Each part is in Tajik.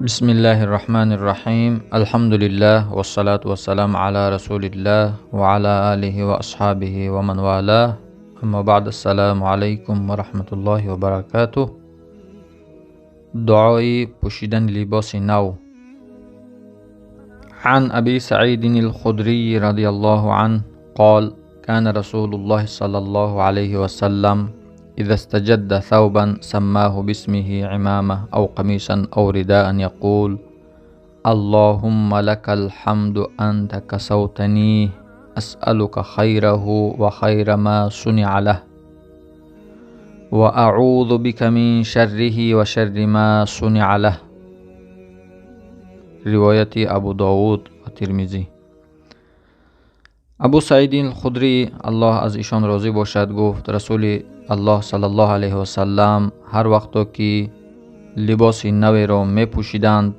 Бисмиллаҳир Раҳмонир Раҳим. Алҳамдулиллаҳ вассалату вассаламу ала расулиллаҳ ва ала алиҳи ва асҳобиҳи ва ман валаҳ. Аммо баъд, ассалому алайкум ва раҳматуллоҳи ва баракатуҳ. Дуои пӯшидани либоси нав. Ан Аби Саидин ал-Худрий радияллоҳу анҳу қол: кана Расулуллоҳи саллаллоҳу алайҳи васаллам إذا استجد ثوبا سماه باسمه عمامة أو قميصا أو رداء يقول: اللهم لك الحمد أنت كسوتنيه أسألك خيره وخير ما صنع له وأعوذ بك من شره وشر ما صنع له. ривояти Абу Довуд ва Тирмизӣ. Абу Саидин Худрӣ, Аллоҳ аз ишон розӣ бошад, гуфт: Расули Аллоҳ саллаллоҳу алайҳи васаллам ҳар вақто ки либоси наверо мепӯшиданд,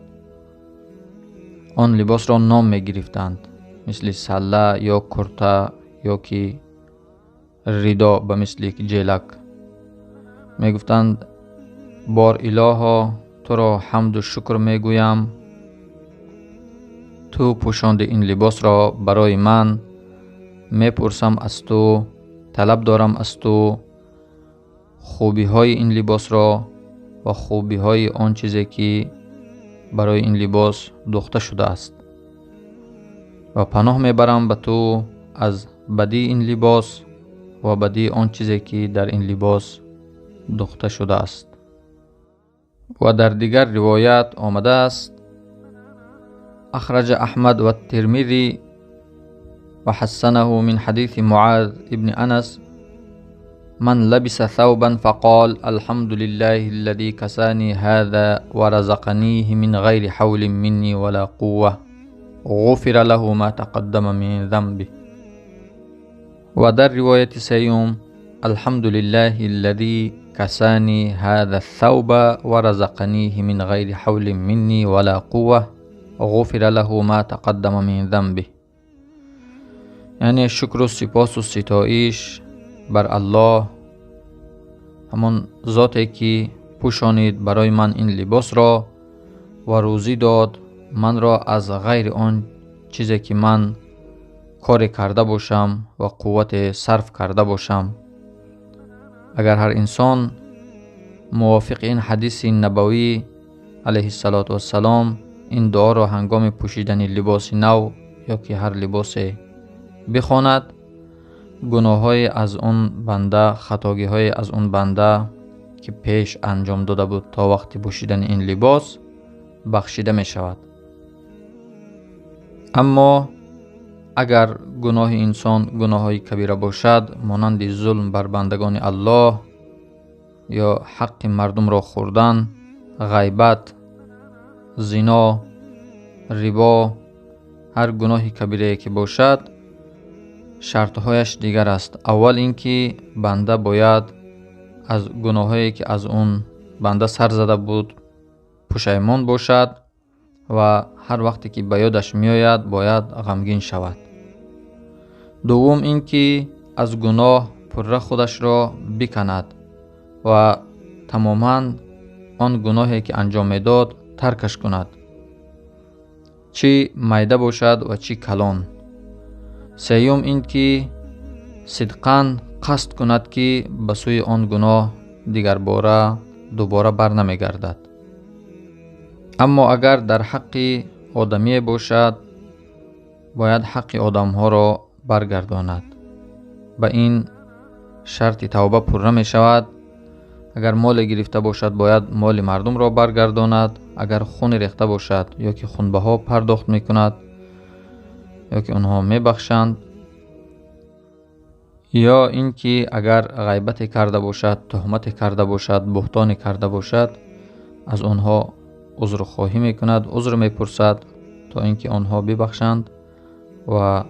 он либосро ном мегирифтанд, мисли салла ё курта ё ки ридо ба мисли ҷелак. Мегуфтанд: бор илоҳо, туро ҳамду шукр мегӯям, ту пӯшонди ин либосро барои ман, мепурсам аз ту, талаб дорам аз ту хубиҳои ин либосро ва хубиҳои он чизе ки барои ин либос духта шудааст, ва паноҳ мебарам ба ту аз бадии ин либос ва бадии он чизе ки дар ин либос духта шудааст. Ва дар дигар ривоят омадааст: ахраҷа Аҳмад ва Тирмизӣ ва ҳассанаҳу мин ҳадиси Муаз ибни Анас: من لبس ثوبا فقال: الحمد لله الذي كساني هذا ورزقنيه من غير حول مني ولا قوة، غفر له ما تقدم من ذنبه. ودر رواية سيوم: الحمد لله الذي كساني هذا الثوب ورزقنيه من غير حول مني ولا قوة، غفر له ما تقدم من ذنبه. яъне шукру сипосу ситоиш бар Аллоҳ, ҳамон зоте ки пӯшонид барои ман ин либосро ва рӯзӣ дод манро аз ғайри он чизе ки ман коре карда бошам ва қуввате сарф карда бошам. Агар ҳар инсон мувофиқи ин ҳадиси набавӣ алайҳиссалоту вассалом ин дуоро ҳангоми пӯшидани либоси нав ё ки ҳар либосе бихонад, гуноҳҳое аз он банда, хатогиҳое аз он банда ки пеш анҷом дода буд то вақти пӯшидани ин либос, бахшида мешавад. Аммо агар гуноҳи инсон гуноҳҳои кабира бошад, монанди зулм бар бандагони Аллоҳ ё ҳаққи мардумро хӯрдан, ғайбат, зино, рибо, ҳар гуноҳи кабирае ки бошад, шартҳояш дигар аст. Аввал ин ки банда бояд аз гуноҳҳое ки аз он банда сар зада буд пушаймон бошад ва ҳар вақте ки ба ёдаш меояд, бояд ғамгин шавад. Дуввум ин ки аз гуноҳ пурра худашро биканад ва тамоман он гуноҳе ки анҷом медод таркаш кунад, чӣ майда бошад ва чӣ калон. Сеюм ин ки сидқан қасд кунад ки ба сӯи он гуноҳ дигарбора дубора барнамегардад. Аммо агар дар ҳаққи одамие бошад, бояд ҳаққи одамҳоро баргардонад. Ба ин шарти тавба пурра мешавад. Агар моле гирифта бошад, бояд моли мардумро баргардонад. Агар хуне рехта бошад, ё ки хунбаҳо пардохт мекунад, ё ки онҳо мебахшанд, ё ин ки агар ғайбате карда бошад, туҳмате карда бошад, буҳтоне карда бошад, аз онҳо узрхоҳӣ мекунад, узр мепурсад, то ин ки онҳо бибахшанд ва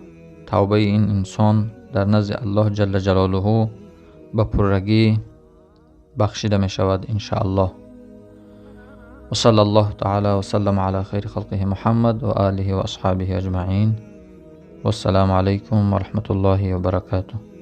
тавбаи ин инсон дар назди Аллоҳ ҷалла ҷалолуҳу ба пуррагӣ бахшида мешавад, иншааллоҳ. وصلى الله تعالى وسلم على خير خلقه محمد وآله وأصحابه أجمعين. والسلام عليكم ورحمة الله وبركاته.